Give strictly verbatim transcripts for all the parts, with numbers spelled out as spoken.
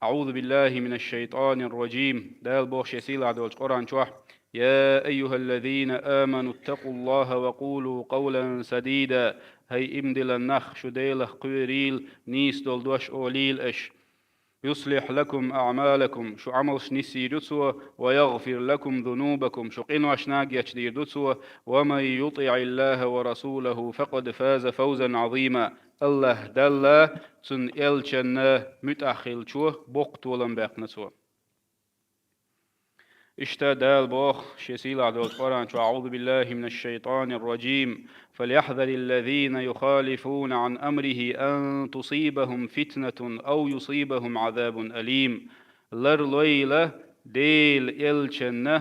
أعوذ بالله من الشيطان الرجيم. Дала боху шен сийлахь долчу Къуръан чохь: يا أيها الذين آمنوا اتقوا الله وقولوا قولا سديدا. ХӀай иман диллина нах, шу Делах кхоьрийла, нийса долу дош олийла аша. يصلح لكم أعمالكم, шу Ӏамалш нисйийр ю Цо, ويغفر لكم ذنوبكم, шу къиношна гечдийр ду Цо, ومن يطع الله ورسوله فقد فاز فوزا عظيما. АллахӀ Далла, Цуьнан элчанна муьтӀахь хиллачо боккха толам баьккхина цо. Иштта Дала боху шен сийлахь долчу Къуръан чохь: أعوذ بالله من الشيطان الرجيم. فليحذر الذين يخالفون عن أمره أن تصيبهم فتنة أو يصيبهم عذاب أليم. Ларлойла Делан элчанна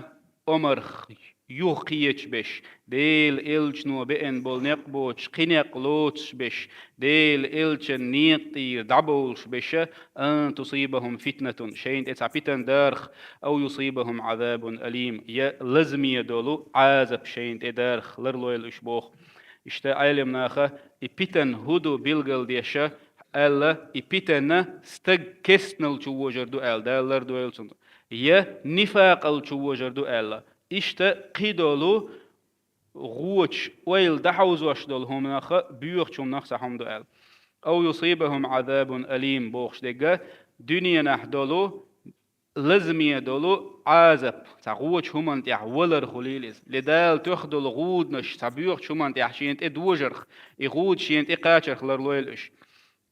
омарх юха кхеташ берш, Делан элчано беана болу некъ боцуш, кхин некъ лоцуш берш, Делан элчан некъа тӀера дӀабовлуш берш, أن تصيبهم فتنة, шайна тӀе цхьа питана дарх, أو يصيبهم عذاب أليم, я лазаме долу Ӏазап шайна тӀе дарх, ларлойла уьш боху. Иштта Ӏелам наха и питана хӀун ду билгалдеша аьлла, и питана стаг кестналчу вожар ду аьлла, Дала лардойла цунах, я нифакъалчу вожар ду аьлла. Иштта кхидолу гӀочу ойла дӀахьовзош долу хӀуманах а, боьхачу хӀуманах а цхьа хӀума ду аьлла. أو يصيبهم عذاب أليم бохуш дерг, дуьненахь долу лазаме долу Ӏазап, цхьа гӀочу хӀуманна тӀехь валар хуьлийла иза. Ле Дала тоьхна долу гӀуданаш цхьа боьхачу хӀуманна тӀехь шена тӀе дожарх, и гӀуда шена тӀе кхачарх ларлойла уьш.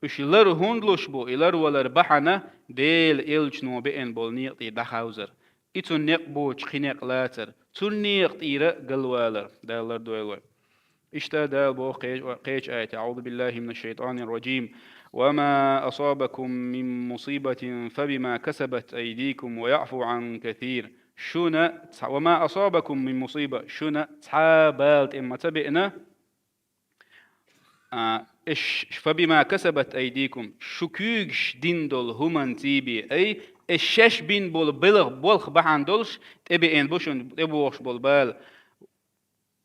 Уьш лар хӀунда луш бу, и ларвалар бахьана Делан элчано беана болу некъа тӀе дӀахьовзар, и цунна некъ боцуш кхин некъ лацар, цунна некъа тӀера галвалар, Дала лардойла вай. Иштта Дала боху кхечу, кхечу аятехь: أعوذ بالله من الشيطان الرجيم. وما أصابكم من مصيبة فبما كسبت أيديكم ويعفو عن كثير. Шуна цхьа, وما أصابكم من مصيبة, шуна цхьа а бала тӀе ма ца беана, а, эш, فبما كسبت أيديكم, шу куьйгаш дина долу хӀуманций бен, ай, эш шаьш бина болу белгӀ-, болх бахьана долуш тӀебеана бу шуна тӀебогӀуш болу бала.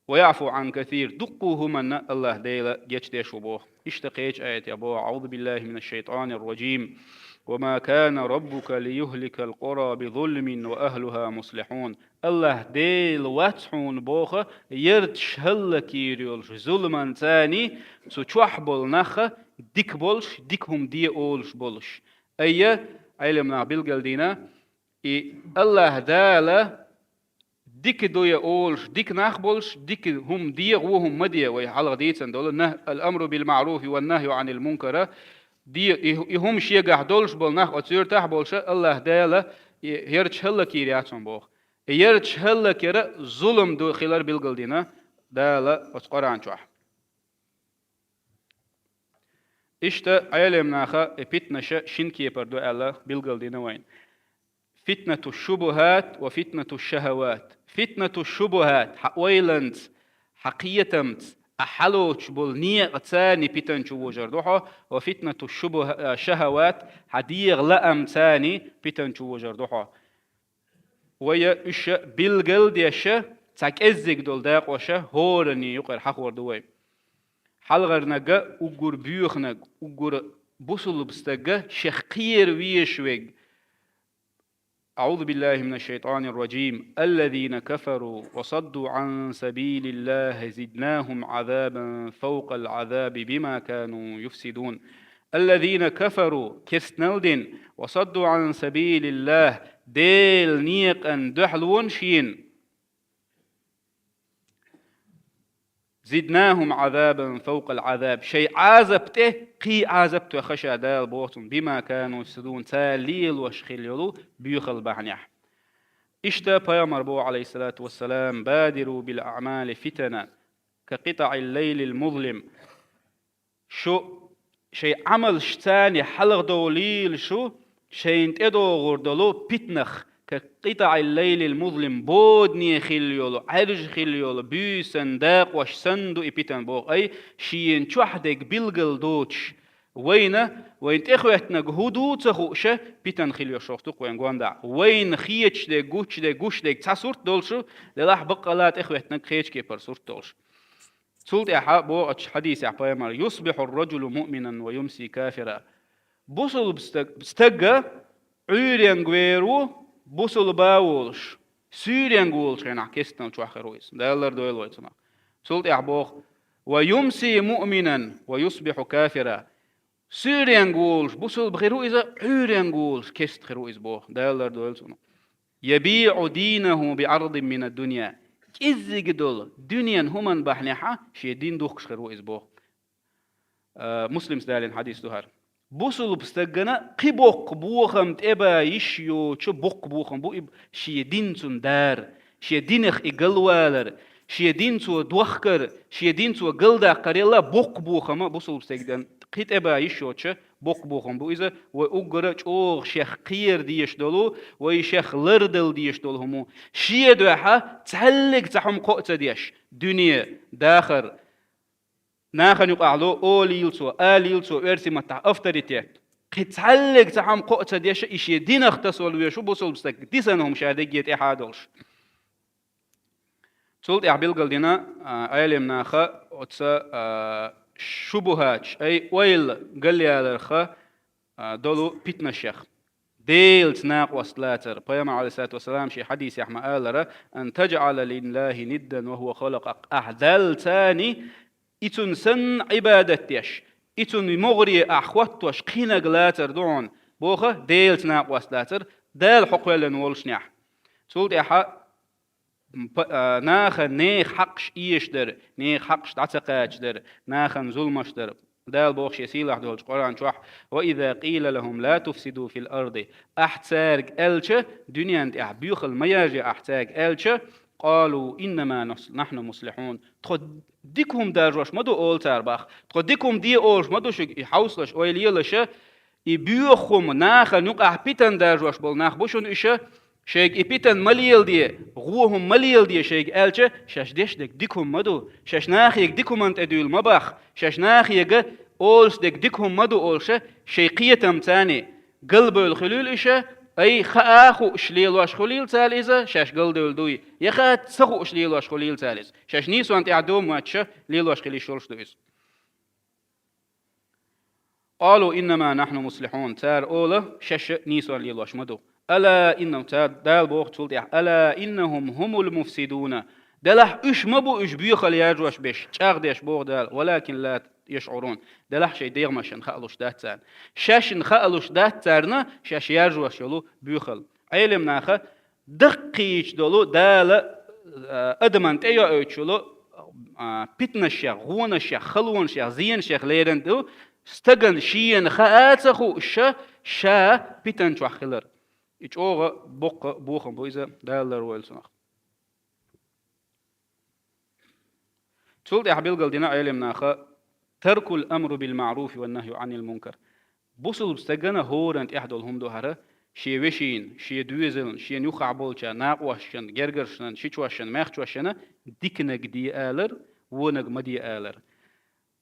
ويعفو عن كثير, дуккха а хӀуманна АллахӀ Дела гечдеш ву боху. Иштта кхечу аятехь боху: أعوذ بالله من الشيطان الرجيم. وما كان ربك ليهلك القرى بظلم وأهلها مصلحون. АллахӀ Дела вац хьуна боху, ярташ хӀаллакйийр йолуш зуламан царний, цу чохь болу нах а дика болуш, дика хӀума де олуш болуш. Айя, Ӏелам наха билгалдина, и АллахӀ Дала дика дуй олуш, дика нах болуш, дика хӀума де, вон хӀума ма де, вай хьалха дийцина долу, на-, الأمر بالمعروف والنهي عن المنكر, де, и, и хӀума шегахь долуш болу нах, оцу юьртахь болуш а АллахӀ Дала и ярташ хӀаллакйийр яц хьуна боху. И ярташ хӀаллакяра зулам ду хилар билгалдина Дала оцу Къуръан чохь. Иштта Ӏелам наха и питнаша шина кепара ду аьлла билгалдина вайна. فتنة الشبهات وفتنة الشهوات. فتنة الشبهات, хьан ойланца, хьан кхетамца, а хьалоцуш болу некъа царний питана чу вожар ду хьо, وفتنة الشبه-, а, الشهوات, хьан дегӀан лаам царний питана чу вожар ду хьо. Вай уьш билгал а деш, цхьа кӀеззиг долу дакъоша хӀоранна юкъара хьахор ду вай. Хьалхарниг а, уггар боьханиг, уггар бусулба стаг а шех кхера везаш верг. أعوذ بالله من الشيطان الرجيم. الذين كفروا وصدوا عن سبيل الله زدناهم عذابا فوق العذاب بما كانوا يفسدون. الذين كفروا, керстанал дина, وصدوا عن سبيل الله, Делан некъан дуьхьалонаш йина, زدناهم عذابا فوق العذاب, шайн Ӏазап тӀе кхин Ӏазап тоьхна ша Дала боху цунна, بما كانوا يفسدون, цара лелош хилла йолу боьхалла бахьанехь. Иштта пайхамар боху, عليه الصلاة والسلام: بادروا بالأعمال فتنا كقطع الليل المظلم. Шу шайн Ӏамалш царний хьалхадовлийла шу, шайна тӀедогӀур долу питанах, كقطع الليل المظلم, бодане хилла йолу, Ӏаьржа хилла йолу буьйсан дакъош санна ду и питана боху. Ай, шена чохь дерг билгал доцуш, вайна, вайна тӀехӀоьттинарг хӀун ду ца хууш, питана хилла йолуш ду-кх вайн гондахь. Вайна хеташ дерг, гуш дерг, гуш дерг цхьа сурт долуш, делахь баккъалла тӀехӀоьттинарг кхечу кепара сурт долуш. Цул тӀаьхьа боху оцу хьадисехь пайхамар: يصبح الرجل مؤمنا ويمسي كافرا. Бусулба стаг, стага Ӏуьйренга вер ву, бусулба волуш, суьйренга волуш хенахь кестана чохь хир ву иза. Дала лардойла вай цунах. Цул тӀаьхьа боху: «Ва юмси муъминан, ва юсбиху кафира». Суьйренга волуш бусулба хир ву иза, Ӏуьйренга волуш кеста хир ву иза боху. Дала лардойла цунах. «Ябиъу динаху биӀарадин мина дунья». КӀеззиг долу дуьненан хӀуманна бахьанехьа шен дин духкуш хир ву иза боху. А, Муслимс далийна хьадис ду хӀара. Бусулба стагана кхин боккха бохам тӀе бан йиш йоцу боккха бохам бу и шен дин цунна дара, шен динах и галвалар, шен дин цо дохкар, шен дин цо галдаккхар елла боккха бохама бусулба стагана кхин тӀе бан йиш йоцу боккха бохам бу иза, вай уггара чӀогӀа шех кхера дезаш долу, вай шех лардала дезаш долу хӀума. Шен дуьхьа цхьаьллиг цхьа хӀума кхоъ ца деш, дуьне, дахар, нахана юкъахь ло олийла цо, алийла цо, оьрсийн маттахь авторитет. Кхин цхьаьллиг цхьа хӀума кхоъ ца деш, и шен динах тасавала везаш ву бусулба стаг, дисина хӀума ша дегге тӀехьа долуш. Цул тӀаьхьа билгалдина, а, Ӏелам наха оцу, а, шубухаташ, ай ойла галъяларха, а, долу питнашех. Делаца накъост лацар. Пайхамар, алейхиссалату вассалам, шен хьадисехь ма-аллара: «Ан таджӀала лиллахи ниддан ва хӀува халакъак». Ахь Далла цани и цунна санна Ӏибадат деш, и цунна могӀаре ахь хӀоттош кхинаг лацар ду хьуна, боху, Делаца накъост лацар, Дала хьо кхоьллина волушнехь. Цул тӀаьхьа м, па-, а, наха нехан хьакъаш эшадар, нехан хьакъаш дӀа ца кхачадар, нахана зуламаш дар. Дала боху шен сийлахь долчу Къуръан чохь: «Ва иза къийла лахум ла туфсиду фил арди». Ахь цаьрга аьлча, дуьнен тӀехь боьхалла ма яжа ахь цаьрга аьлча, къалу иннама нус-, нахьну муслихьун. Тхо дика хӀума даржош ма ду, олу цара бах. Тхо дика хӀума де олуш ма ду шуьга и хьовсалаш, ойла елаша, и боьха хӀума, нахана юкъахь питана даржош болу нах бу шуна иша, шайга и питана ма леладе, гӀо хӀума ма леладе шайга аьлча, шаьш деш дерг дика хӀума ма ду, шаьш нахега дика хӀуманна тӀе дуьйла ма бах, шаьш нахега олуш дерг дика хӀума ма ду олуша, шайн кхетам царна галбевлла хуьлийла иша, ай хаа хууш лелош хуьлийла цара иза, шаьш галдевлла дуй, я хаа ца хууш лелош хуьлийла цара иза, шаьш нийсонна тӀехь дома моьттуша лелош хила йиш йолуш ду иза. Къалу иннама нахьну муслихьун. Цара ола, шаьш нийсо лелош ма ду. Ала иннахум, цара Дала боху цул тӀехь: «Ала иннахум хумул муфсидуна». Делахь уьш ма бу уьш боьхалла яржош беш, чӀагӀдеш боху Дала, «валакин ла яшӀурун». Делахь шайн дегӀамашна хаалуш дац царна. Шаьшна хаалуш дац царна, шаьш яржош йолу боьхалла. Ӏелам наха даккхийчу долу Дала, а, адаман тӀейоуьйтуш йолу, а, питнашех, гӀонашех, халонашех, зенашех лерина ду, стагана шена хаа а ца хууша, ша питан чохь хилар. И чӀогӀа боккха бохам бу иза, Дала лар войла цунах. Цул тӀаьхьа билгал дина Ӏелам наха: «Таркул амру бил маъруфи ван нахью анил мункар». Бусулба стагана хӀоран тӀехь долу хӀума ду хӀара, шен вешина, шен доьзална, шен юххехь болча накъошчун, гергаршнан, шичошан, маьхчошана диканаг де алар, вонаг ма де алар.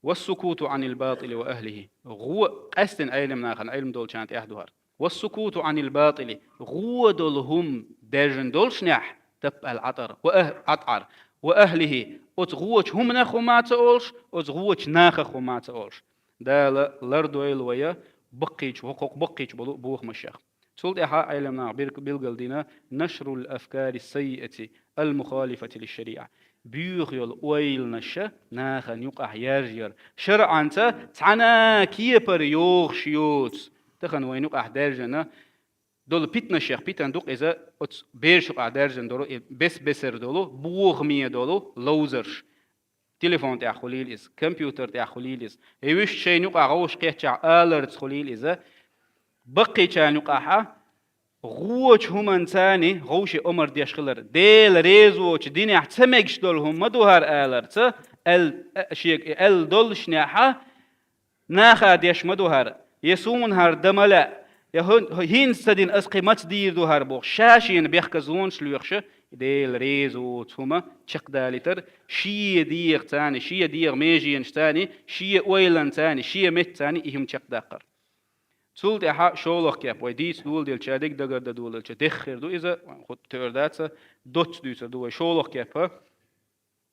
«Вассукуту анил батили ва ахлихи». ГӀо, къаьстина Ӏелам нахана, Ӏилма долчарна тӀехь ду хӀара. «Вассукуту анил батили». ГӀо долу хӀума дерзина долушнехь, тап аьлла Ӏатар. Ва ах-, Ӏатар. «Ва ахлихи». Оцу гӀочу хӀуманах хӀума ца олуш, оцу гӀочу нахах хӀума ца олуш. Дала лардойла вайа баккхийчу, хӀокху баккхийчу болу бохамашех. Цул тӀаьхьа Ӏелам наха бирг-, билгал дина: «Нашрул афкари саййати ал мухалифати лишшариа». Буьйха йолу ойланаша нахана юкъахь яржъяр. ШарӀанца цхьана кепара йогӀуш йоцу. Тахана вайна юкъахь даьржина долу питнашех, питан ду-кх иза, оцу бераш юкъахь даьржина долу, и бес-бесара долу, бохаме долу ловзарш. Телефон тӀехь хуьлийла иза, компьютер тӀехь хуьлийла иза. И вуьшта шайна юкъахь гӀовш кхеччахь аларца хуьлийла иза. Баккхийчарна юкъахьа гӀочу хӀуманца царна гӀовше омар деш хилар. Дела реза воцу динехь ца мегаш долу хӀума ма ду хӀара аларца, аьл-, а, шега и аьлла доллушнехьа, наха деш ма ду хӀара, я суна хӀара дан ма лаьа, я хӀун-, хӀинца ца дина ас кхин маца дийр ду хӀара боху, ша шена бехказлонаш лоьхуша, Дела реза воцу хӀума чекхдалийтар, шен дегӀаца царна, шен дегӀан меженашца царна, шен ойланца царна, шен меттаца царна и хӀума чекхдаккхар. Цул тӀаьхьа шолгӀа кеп, вай дийца доладелча, дерг дагардан доладелча, деххира ду иза, хӀу-, тоьар дац, доцца дуьйцур ду вай шолгӀа кеп.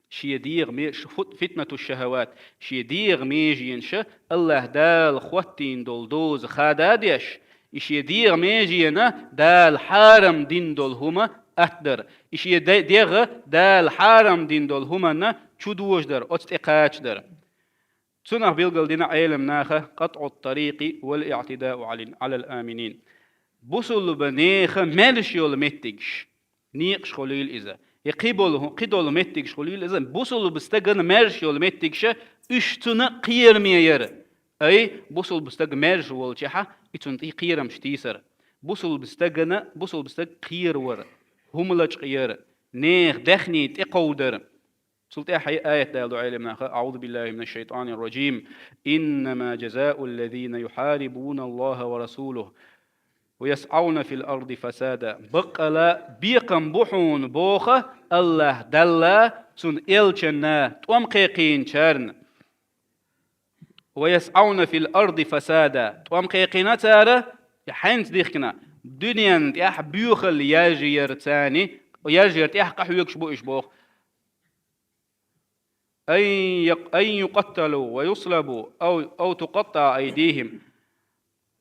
Шен дегӀан ме-, ш-, фут-, фитнату шахават, шен дегӀан меженаша АллахӀ Дала хӀоттийна долу доза хада а деш, И шен дегӀа меженаш Дала хьарам дина долу хӀума атта дар. И шен де-, дегӀ Дала хьарам дина долу хӀуманна чу дожадар, оцу тӀе кхачадар. Цунах билгал дина Ӏелам наха: «قطع الطريق والاعتداء على، على الآمنين». Бусулба нехан маьрша йолу меттигаш, некъаш хуьлийла иза. Я кхидолу, кхидолу меттигаш хуьлийла иза, бусулба стагана маьрша йолу меттигаш, уьш цунна кхераме яра. Ай, бусулба стаг маьрша волчехьа, и цунна тӀе кхерамаш тийсара. Бусулба стагана, бусулба стаг кхеравара, хӀума лачкъаяра, нехан даьхни тӀекховдара. Цул тӀаьхьа аят далу Ӏелам наха: «أعوذ بالله من الشيطان الرجيم. إنما جزاء الذين يحاربون الله ورسوله ويسعون في الأرض فسادا». Баккъала бекхам бу хьуна боху АллахӀ Далла, цуьнан элчанна, тӀом кхайкхийначарна. «ويسعون في الأرض فسادا». ТӀом кхайкхийна цара, я хьаьнца дихкина, дуьненна тӀехь боьхалла яржаярца, яржаяр тӀехь къахьоьгуш бу уьш боху. «أن يق-، أن يقتلوا ويصلبوا أو، أو تقطع أيديهم.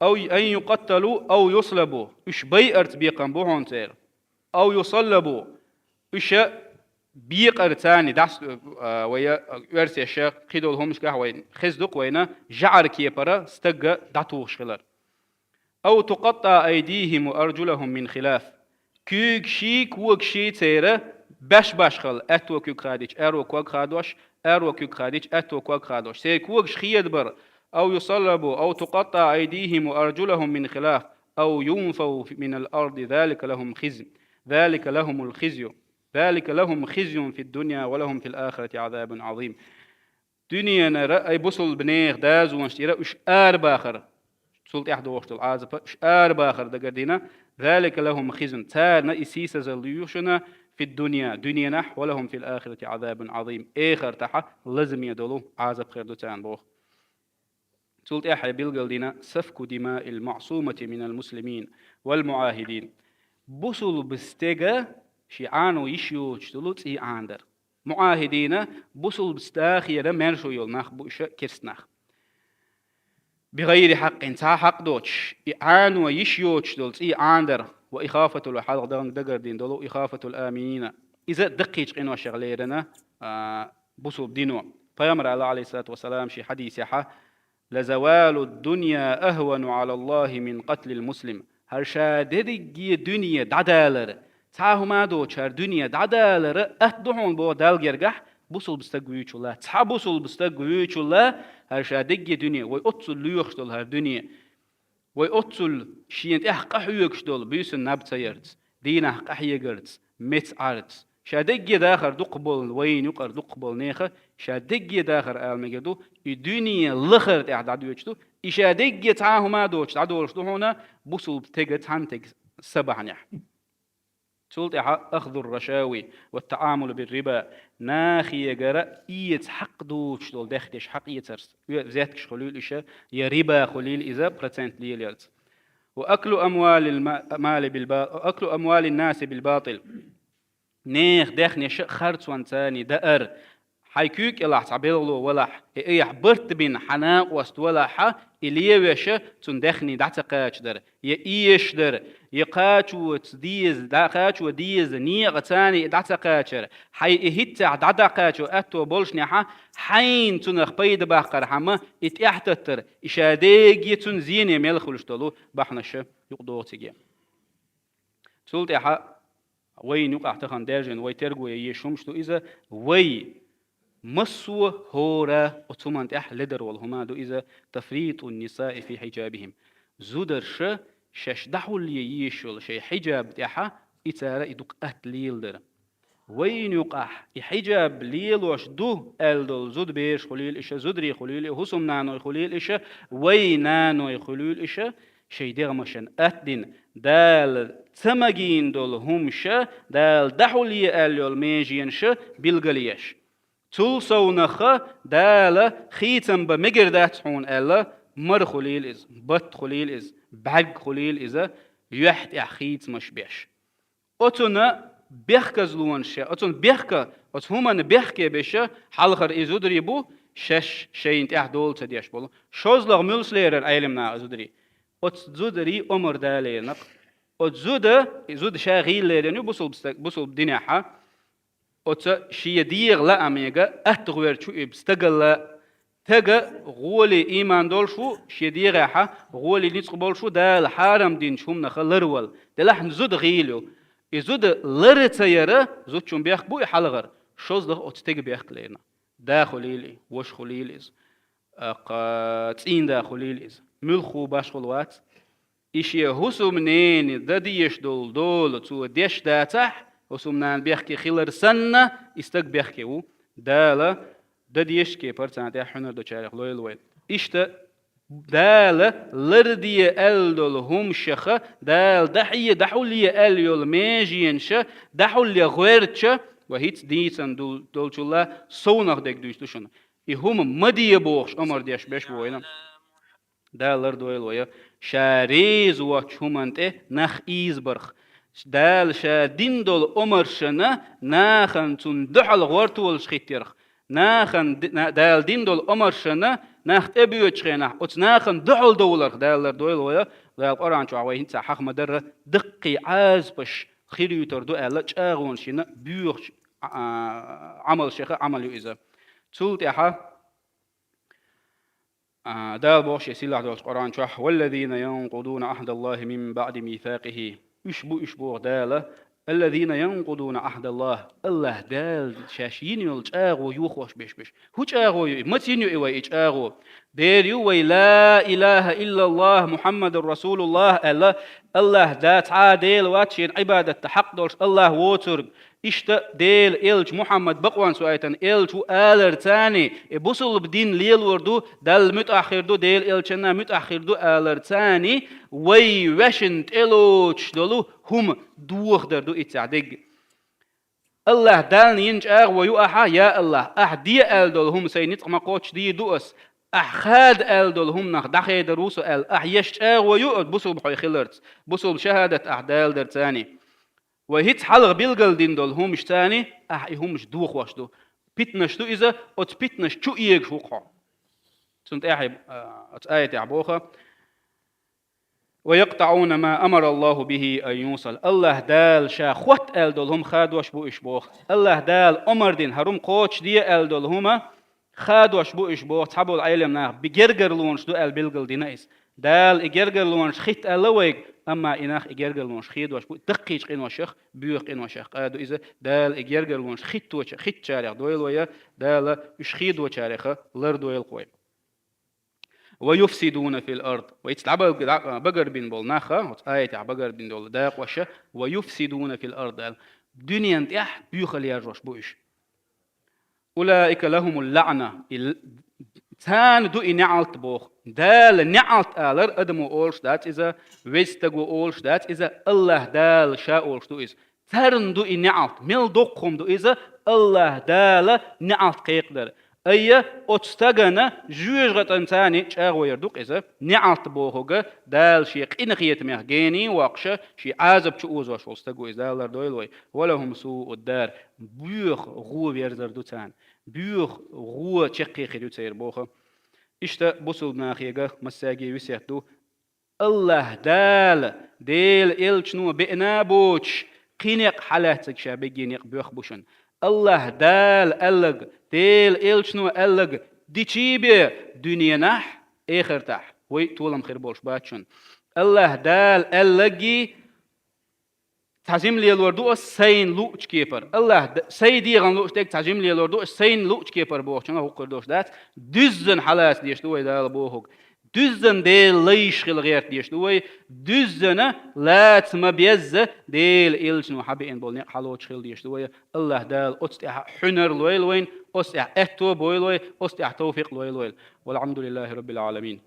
أو أن يقتلوا أو يصلبوا». Уьш байарца бекхам бу хьуна церан. «أو يصلبوا». Уьш бекъарца, дӀас-, а, вай оьрсаша кхидолу хӀуманашкахь вай хеза ду-кх вайна, жӀаран кепара стаг дӀатухуш хилар. «أو تقطع أيديهم وأرجلهم من خلاف». Куьйгашший, когашший церан беш-беш хила, аьтто куьг хадийча, аьрру ког хадош, аьрру куьг хадийча, аьтто ког хадош. Церан когаш хедабар. «أو يصلبوا أو تقطع أيديهم وأرجلهم من خلاف أو ينفوا من الأرض ذلك لهم خزي، ذلك لهم الخزي، ذلك لهم خزي في الدنيا ولهم في الآخرة عذاب عظيم». Дуьненара, ай, бусулба нехан дозанаш тӀера уьш арабахар. Цул тӀаьхьа догӀуш долу Ӏазап уьш арабахар дагардина. «ذلك لهم خزي». Царна и сийсазалла ю шуна, «في الدنيا», дуьненахь, «ولهم في الآخرة عذاب عظيم». Эхартахь лазаме долу Ӏазап хир ду царна боху. Цул тӀаьхьа билгал дина: «سفك دماء المعصومة من المسلمين والمعاهدين». Бусулба стеган шен Ӏано йиш йоцуш долу цӀий Ӏанадар. МуӀахӀидина, бусулба стагера маьршо йолу нах бу иша керстанах. «بغير حق», цхьа хьакъ доцуш, и Ӏано йиш йоцуш долу цӀий Ӏанадар, «وإخافة», хьалха дан дагардина долу «إخافة الآمنين». Иза даккхийчу къиношех лерина, а, бусулба дино. Пайхамар аьлла, Ӏалайхиссалату вассалам, шен хьадисехьа: «لزوال الدنيا أهون على الله من قتل المسلم». ХӀара ша дерриге дуьне дӀадалар, цхьа хӀума а доцуш хӀара дуьне дӀадалар атта ду хьуна боху Далла гергахь, бусулба стаг вуьйчулла. Цхьа бусулба стаг вуьйчулла, хӀара ша дерриге дуьне, вай оццул лоьхуш долу хӀара дуьне. Вай оццул шена тӀехь къахьоьгуш долу буьйсанна наб ца ярца, дийнахь къахьегарца, меца Ӏарца. Ша дерриге дахар дукхахболу, вайна юкъара дукхахболу нехан ша дерриге дахар ала мегар ду, и дуьне лахара тӀехь дӀадоьдуш ду, и ша дерриге цхьа а хӀума а доцуш дӀадолуш ду хьуна, бусулба стеган цхьана стеган са бахьанехь. Цул тӀаьхьа «أخذ الرشاوي والتعامل بالربا», нахегара эца хьакъ доцуш долу дехдеш хьакъ эцарца, оь-, взяткаш хуьлийла иша, я риба хуьлийла иза, процент лелаярца. «وأكل أموال الم-، مال بالبا-، وأكل أموال الناس بالباطل». Нехан дехнеша харцонца даар. Хьайн куьйга кӀелахь цхьа белгало валахь, и айхьа барт бина хьан накъост валахьа, и левеша цунна дехний дӀа ца кхачадар, я эшадар, я кхачо деза, дӀа-, кхачо деза некъаца и дӀа ца кхачар, хьайн и хӀинццехь дӀа-дӀа кхачо аьтто болушнехьа, хьайна цунах пайда баккхархьама и тӀаьхьататтар, и ша деге цунна зене мел хуьлуш долу бахьанаша юкъадогӀу циге. Цул тӀаьхьа вайна юкъахь тахана даьржина вай терго ян езаш хӀумаш ду иза, вай массо а хӀора оцу хӀуманна тӀехь ледар волу хӀума ду иза: «تفريط النساء في حجابهم». Зударша шаьш дӀахьулъе езаш йолу шайн хьиджаб тӀехьа и цара и дукха атта леладар. Вайна юкъахь и хьиджаб лелош ду аьлла долу зудабераш хуьлийла иша, зударий хуьлийла, хӀусамнаной хуьлийла иша, вай наной хуьлийла иша, шайн дегӀамашна атта дина, Дала ца магийна долу хӀумаша, Дала дӀахьулъе аьлла йолу меженаша билгалъеш. Цул совнаха Дала хийцам бан мегар дац хьуна аьлла, мара хуьлийла иза, батт хуьлийла иза, бӀаьрг хуьлийла иза, юьхь тӀехь хийцамаш беш. Оцунна бехказлонаш, оцунна бехка, оцу хӀуманна бехке беша, хьалхара и зударий бу, шаьш шайна тӀехь дола ца деш болу. ШозлагӀа муьлш лерара Ӏелам наха зударий? Оцу зударий омар далернакъ. Оцу зуда, и зуда ша гӀийла лерина ю бусулба стаг, бусулба динехьа. Оцу шен дегӀан лаамега атта гӀоьрчу и стагала. Стага гӀоле ийман долуш ву, шен дегӀехьа гӀоле ницкъ болуш ву, Дала хьарам динчу хӀуманах ларвала. Делахь зуда гӀийла ю. И зуда лар ца яра, зудчун бехк бу и хьалхара, шозлагӀа оцу стеган бехк лерина. Да хуьлийла и, ваша хуьлийла иза. Аккха цӀийнда хуьлийла иза. Муьлхха башхалла вац. И шен хӀусамнене дан дезаш долу дола цо деш дацахь, хӀусамнана бехке хилар санна, и стаг бехке ву. Дала дан дезачу кепара царна тӀехь хьуьнар долчарех лойла вай. Иштта Дала ларде аьлла долу хӀуманашха, Дала дӀахье, дӀахьулъе аьлла йолу меженаша, дӀахьулъе гӀоьртича, ва хӀинца дийцина дол-, долчулла совнах дерг дуьйцу шуна. И хӀума ма де бохуш омар деш берш бу вайна. Дала лардойла вай, ша реза воцчу хӀуманна тӀе нах ийзабарх. Дала ша дина долу омаршна нахана цунна дуьхьал гӀортолаш хиттарх. Нахана ди-, на-, Дала дина долу омаршна нах тӀебоьдучу хенахь, оцу нахана дуьхьал довларх Дала лардойла вай. Дала Къуръан чохь вай хӀинца хьаха ма-дарра, даккхий Ӏазапаш хир юьтур ду аьлла, чӀагӀонаш йина боьхачу, а, а, Ӏамалшеха Ӏамал ю иза. Цул тӀаьхьа А, Дала боху шен сийлахь долчу Къуръан чохь: «والذين ينقضون عهد الله من بعد ميثاقه». Уьш бу, уьш боху Дала: «الذين ينقضون عهد الله». АллахӀ Дала шаьш йина йолу чӀагӀо йохош берш бу уьш. ХӀун чӀагӀо ю и? Маца йина ю и вай и чӀагӀо? Дера ю вай «Ла илаха иллаллахӀ, Мухьаммадур Расулуллах» аьлла, АллахӀ Дала цхьа а Дела вац шена Ӏибадатта хьакъ долуш, АллахӀ воцург. Иштта Делан элча Мухьаммад бакъонца ваийтина элча ву аларцани, и бусулба дин лелор ду, Далла муьтӀахь хир ду, Делан элчанна муьтӀахь хир ду аларцани, вай ваьшна тӀелоцуш долу хӀума дохадар ду иццехь дерг. АллахӀ Далла йина чӀагӀо ю ахьа, я АллахӀ, ахьа де аьлла долу хӀума сайн ницкъ ма кхоччу дийр ду ас, ахьа хада аьлла долу хӀуманах дӀахедар ву со аьлла, ахьа еш чӀагӀо ю оцу бусулба хьо хиларца, бусулба шахӀадат ахьа даларцани. Вай хӀинца хьалха билгалдина долу хӀуманашцани ахьа и хӀуманаш дохош ду. Питанаш ду иза, оцу питанаш чу эгаш ву хьо. Цунна тӀаьхьа, а, оцу аятехь боху: «ويقطعون ما أمر الله به أن يوصل». АллахӀ Дала ша хотта аьлла долу хӀума хадош бу уьш боху. АллахӀ Дала омар дина хӀара хӀума кхочушде аьлла долу хӀума хадош бу уьш боху, цхьаболу Ӏелам наха би гергарлонаш ду аьлла билгалдина иза. Дала и гергарлонаш хитта аьлла вайга, амма и нах и гергарлонаш хедош бу даккхийчу къиношах, боьха къиношах къа ду иза. Дала и гергарлонаш хитточа-, хиттачарех дойла вай, Дала уьш хедочареха лардойла вай. «ويفسدون في الأرض». Вай ца дӀабаг-, дӀа-, багарбина болу наха, оцу аятехь багарбина долу дакъоша, «ويفسدون في الأرض» аьлла. Дуьненан тӀехь боьхалла яржош бу уьш. «أولئك لهم اللعنة». И л-, царна ду и неӀалт боху. Дала неӀалт алар адамо олуш дац иза, веза стаго олуш дац иза, АллахӀ Дала ша олуш ду иза. Царна ду и неӀалт. Мел доккха хӀума ду иза, АллахӀ Дала неӀалт кхайкхадар. Айя, оцу стагана жоьжахатӀан царна чӀагӀо яр ду-кх иза. НеӀалт бохург Дала шен къинхетамех генийн воккхуша, шен Ӏазап чу озош волу стаг ву иза, Дала лардойла вай. «ولهم سوء الدار». Боьха гӀо верзар ду царна. Боьха гӀо чеккхе хир ю церан боху. Иштта бусулба нахега массаьрге весет ду. АллахӀ Дала, Делан элчано беана а боцуш, кхин некъ хьалаьцнарг ша бегге некъ боьха бу шуна. АллахӀ Дала аьлларг, Делан элчано аьлларг дичий бен дуьненахь, эхартахь вай толам хир болуш бац шуна. АллахӀ Дала аьлларггий, цхьа жима лелор ду ас сайна луучу кепара. АллахӀ Д-, сайн дегӀан лууш дерг цхьа жима лелор ду ас сайна луучу кепара бохучунах хӀокхуьр долуш дац. Дуьззина хьалаца деш ду вай Дала бохург. Дуьззина Делан лайш хила гӀерта деш ду вай. Дуьззина лаца ма безза Делан элчано хьабеана болу некъ хьалоцуш хила деш ду вай. АллахӀ Дала оцу тӀехь хьуьнар лойла вайна, оцу тӀехь аьтто бойла вай, оцу тӀехь тавфикъ лойла вайла. والحمد لله رب العالمين.